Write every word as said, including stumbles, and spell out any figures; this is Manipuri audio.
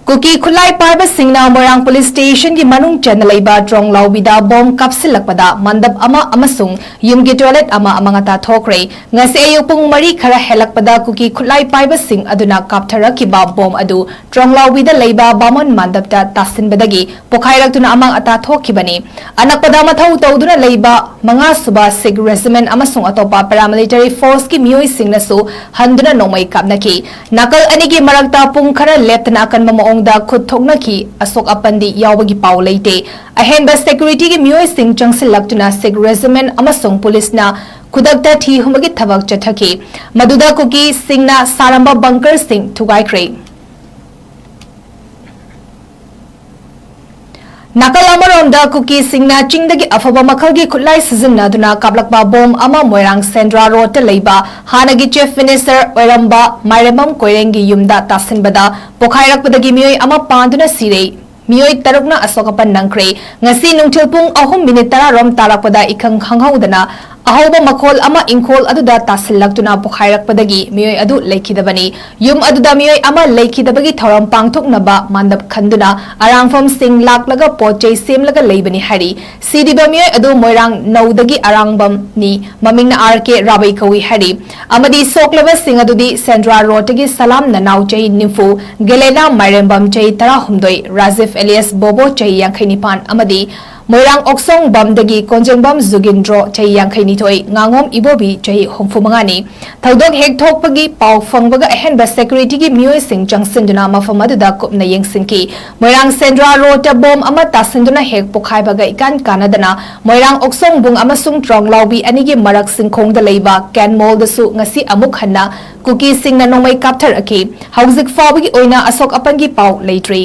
ꯀꯨꯀꯤ ꯈꯨꯠꯂꯥꯏ ꯄꯥꯏꯕꯁꯤꯡꯅ ꯃꯣꯏꯔꯥꯡ ꯄꯨꯂꯤꯁ ꯁ꯭ꯇꯦꯁꯟꯒꯤ ꯃꯅꯨꯡ ꯆꯟꯅ ꯂꯩꯕ ꯇ꯭ꯔꯣꯡꯂꯥꯎꯕꯤꯗ ꯕꯣꯝ ꯀꯥꯞꯁꯤꯜꯂꯛꯄꯗ ꯃꯟꯗꯞ ꯑꯃ ꯑꯃꯁꯨꯡ ꯌꯨꯝꯒꯤ ꯇꯣꯏꯂꯦꯠ ꯑꯃ ꯑꯃꯥꯡ ꯑꯇꯥ ꯊꯣꯛꯈ꯭ꯔꯦ꯫ ꯉꯁꯤ ꯑꯌꯨꯛ ꯄꯨꯡ ꯃꯔꯤ ꯈꯔ ꯍꯦꯜꯂꯛꯄꯗ ꯀꯨꯀꯤ ꯈꯨꯠꯂꯥꯏ ꯄꯥꯏꯕꯁꯤꯡ ꯑꯗꯨꯅ ꯀꯥꯞꯊꯔꯛꯈꯤꯕ ꯕꯣꯝ ꯑꯗꯨ ꯇ꯭ꯔꯣꯡꯂꯥꯎꯕꯤꯗ ꯂꯩꯕ ꯕꯥꯃꯣꯟ ꯃꯟꯗꯞꯇ ꯇꯥꯁꯤꯟꯕꯗꯒꯤ ꯄꯣꯈꯥꯏꯔꯛꯇꯨꯅ ꯑꯃꯥꯡ ꯑꯇꯥ ꯊꯣꯛꯈꯤꯕꯅꯤ꯫ ꯑꯅꯛꯄꯗ ꯃꯊꯧ ꯇꯧꯗꯨꯅ ꯂꯩꯕ ꯃꯉꯥꯁꯨꯕ ꯁꯤꯈ ꯔꯦꯖꯤꯃꯦꯟ ꯑꯃꯁꯨꯡ ꯑꯇꯣꯞꯄ ꯄꯦꯔꯥꯃꯤꯂꯤꯇꯔꯤ ꯐꯣꯔꯁꯀꯤ ꯃꯤꯑꯣꯏꯁꯤꯡꯅꯁꯨ ꯍꯟꯗꯨꯅ ꯅꯣꯡꯃꯩ ꯀꯥꯞꯅꯈꯤ꯫ ꯅꯥꯀꯜ ꯑꯅꯤꯒꯤ ꯃꯔꯛꯇ ꯄꯨꯡ ꯈꯔ ꯂꯦꯞꯇꯅ ꯑꯀꯟꯕ ꯃꯑꯣꯡꯗ ꯈꯨꯠ ꯊꯣꯛꯅꯈꯤ꯫ ꯑꯁꯣꯛ ꯑꯄꯟꯗꯤ ꯌꯥꯎꯕꯒꯤ ꯄꯥꯎ ꯂꯩꯇꯦ꯫ ꯑꯍꯦꯟꯕ ꯁꯦꯀ꯭ꯌꯨꯔꯤꯇꯤꯒꯤ ꯃꯤꯑꯣꯏꯁꯤꯡ ꯆꯪꯁꯤꯜꯂꯛꯇꯨꯅ ꯁꯤꯈ ꯔꯦꯖꯤꯃꯦꯟ ꯑꯃꯁꯨꯡ ꯄꯨꯂꯤꯁꯅ ꯈꯨꯗꯛꯇ ꯊꯤ ꯍꯨꯝꯕꯒꯤ ꯊꯕꯛ ꯆꯠꯊꯈꯤ꯫ ꯃꯗꯨꯗ ꯀꯨꯀꯤꯁꯤꯡꯅ ꯁꯥꯔꯝꯕ ꯕꯪꯀꯔꯁꯤꯡ ꯊꯨꯒꯥꯏꯈ꯭ꯔꯦ꯫ ꯅꯥꯀꯜ ꯑꯃꯔꯣꯝꯗ ꯀꯨꯀꯤꯁꯤꯡꯅ ꯆꯤꯡꯗꯒꯤ ꯑꯐꯕ ꯃꯈꯜꯒꯤ ꯈꯨꯠꯂꯥꯏ ꯁꯤꯖꯤꯟꯅꯗꯨꯅ ꯀꯥꯞꯂꯛꯄ ꯕꯣꯝ ꯑꯃ ꯃꯣꯏꯔꯥꯡ ꯁꯦꯟꯗ꯭ꯔꯥ ꯔꯣꯗꯇ ꯂꯩꯕ ꯍꯥꯟꯅꯒꯤ ꯆꯤꯐ ꯃꯤꯅꯤꯁꯇꯔ ꯑꯣꯏꯔꯝꯕ ꯃꯥꯏꯔꯦꯝꯕꯝ ꯀꯣꯏꯔꯦꯡꯒꯤ ꯌꯨꯝꯗ ꯇꯥꯁꯤꯟꯕꯗ ꯄꯣꯈꯥꯏꯔꯛꯄꯗꯒꯤ ꯃꯤꯑꯣꯏ ꯑꯃ ꯄꯥꯟꯗꯨꯅ ꯁꯤꯔꯦ꯫ ꯃꯤꯑꯣꯏ ꯇꯔꯨꯛꯅ ꯑꯁꯣꯛ ꯑꯄꯟ ꯅꯪꯈ꯭ꯔꯦ꯫ ꯉꯁꯤ ꯅꯨꯡꯊꯤꯜ ꯄꯨꯡ ꯑꯍꯨꯝ ꯃꯤꯅꯤꯠ ꯇꯔꯥꯔꯣꯝ ꯇꯥꯔꯛꯄꯗ ꯏꯈꯪ ꯈꯪꯍꯧꯗꯅ ꯑꯍꯧꯕ ꯃꯈꯣꯜ ꯑꯃ ꯏꯪꯈꯣꯜ ꯑꯗꯨꯗ ꯇꯥꯁꯤꯜꯂꯛꯇꯨꯅ ꯄꯣꯈꯥꯏꯔꯛꯄꯗꯒꯤ ꯃꯤꯑꯣꯏ ꯑꯗꯨ ꯂꯩꯈꯤꯗꯕꯅꯤ꯫ ꯌꯨꯝ ꯑꯗꯨꯗ ꯃꯤꯑꯣꯏ ꯑꯃ ꯂꯩꯈꯤꯗꯕꯒꯤ ꯊꯧꯔꯝ ꯄꯥꯡꯊꯣꯛꯅꯕ ꯃꯥꯟꯗꯞ ꯈꯟꯗꯨꯅ ꯑꯔꯥꯡꯐꯝꯁꯤꯡ ꯂꯥꯛꯂꯒ ꯄꯣꯠ ꯆꯩ ꯁꯦꯝꯂꯒ ꯂꯩꯕꯅꯤ ꯍꯥꯏꯔꯤ꯫ ꯁꯤꯔꯤꯕ ꯃꯤꯑꯣꯏ ꯑꯗꯨ ꯃꯣꯏꯔꯥꯡ ꯅꯧꯗꯒꯤ ꯑꯔꯥꯡꯕꯝꯅꯤ, ꯃꯃꯤꯡꯅ ꯑꯥꯔ ꯀꯦ ꯔꯥꯕꯩ ꯀꯧꯏ ꯍꯥꯏꯔꯤ꯫ ꯑꯃꯗꯤ ꯁꯣꯛꯂꯕꯁꯤꯡ ꯑꯗꯨꯗꯤ ꯁꯦꯟꯗ꯭ꯔꯥ ꯔꯣꯗꯇꯒꯤ ꯁꯂꯥꯝ ꯅꯅꯥꯎ ꯆꯍꯤ ꯅꯤꯐꯨ, ꯒꯦꯂꯦꯅꯥ ꯃꯥꯏꯔꯦꯝꯕꯝ ꯆꯍꯤ ꯇꯔꯥꯍꯨꯝꯗꯣꯏ, ꯔꯥꯖꯤꯐ ꯑꯦꯂꯤꯌꯥꯁ ꯕꯣꯕꯣ ꯆꯍꯤ ꯌꯥꯡꯈꯩ ꯅꯤꯄꯥꯟ ꯑꯃꯗꯤ ꯃꯣꯏꯔꯥꯡ ꯑꯣꯛꯁꯣꯡꯕꯝꯗꯒꯤ ꯀꯣꯟꯖꯦꯡꯕꯝ ꯖꯨꯒꯤꯟꯗ꯭ꯔꯣ ꯆꯍꯤ ꯌꯥꯡꯈꯩ ꯅꯤꯊꯣꯏ, ꯉꯥꯉꯣꯝ ꯏꯕꯣꯕꯤ ꯆꯍꯤ ꯍꯨꯝꯐꯨ ꯃꯉꯥꯅꯤ꯫ ꯊꯧꯗꯣꯛ ꯍꯦꯛ ꯊꯣꯛꯄꯒꯤ ꯄꯥꯎ ꯐꯪꯕꯒ ꯑꯍꯦꯟꯕ ꯁꯦꯀ꯭ꯌꯨꯔꯤꯇꯤꯒꯤ ꯃꯤꯑꯣꯏꯁꯤꯡ ꯆꯪꯁꯤꯟꯗꯨꯅ ꯃꯐꯝ ꯑꯗꯨꯗ ꯀꯨꯞꯅ ꯌꯦꯡꯁꯤꯟꯈꯤ꯫ ꯃꯣꯏꯔꯥꯡ ꯁꯦꯟꯗ꯭ꯔꯥ ꯔꯣꯗꯇ ꯕꯣꯝ ꯑꯃ ꯇꯥꯁꯤꯟꯗꯨꯅ ꯍꯦꯛ ꯄꯣꯈꯥꯏꯕꯒ ꯏꯀꯥꯟ ꯀꯥꯟꯅꯗꯅ ꯃꯣꯏꯔꯥꯡ ꯑꯣꯛꯁꯣꯡꯕꯨꯡ ꯑꯃꯁꯨꯡ ꯇ꯭ꯔꯣꯡꯂꯥꯎꯕꯤ ꯑꯅꯤꯒꯤ ꯃꯔꯛ ꯁꯤꯡꯈꯣꯡꯗ ꯂꯩꯕ ꯀꯦꯟ ꯃꯣꯜꯗꯁꯨ ꯉꯁꯤ ꯑꯃꯨꯛ ꯍꯟꯅ ꯀꯨꯀꯤꯁꯤꯡꯅ ꯅꯣꯡꯃꯩ ꯀꯥꯞꯊꯔꯛꯈꯤ꯫ ꯍꯧꯖꯤꯛ ꯐꯥꯎꯕꯒꯤ ꯑꯣꯏꯅ ꯑꯁꯣꯛ ꯑꯄꯟꯒꯤ ꯄꯥꯎ ꯂꯩꯇ꯭ꯔꯤ꯫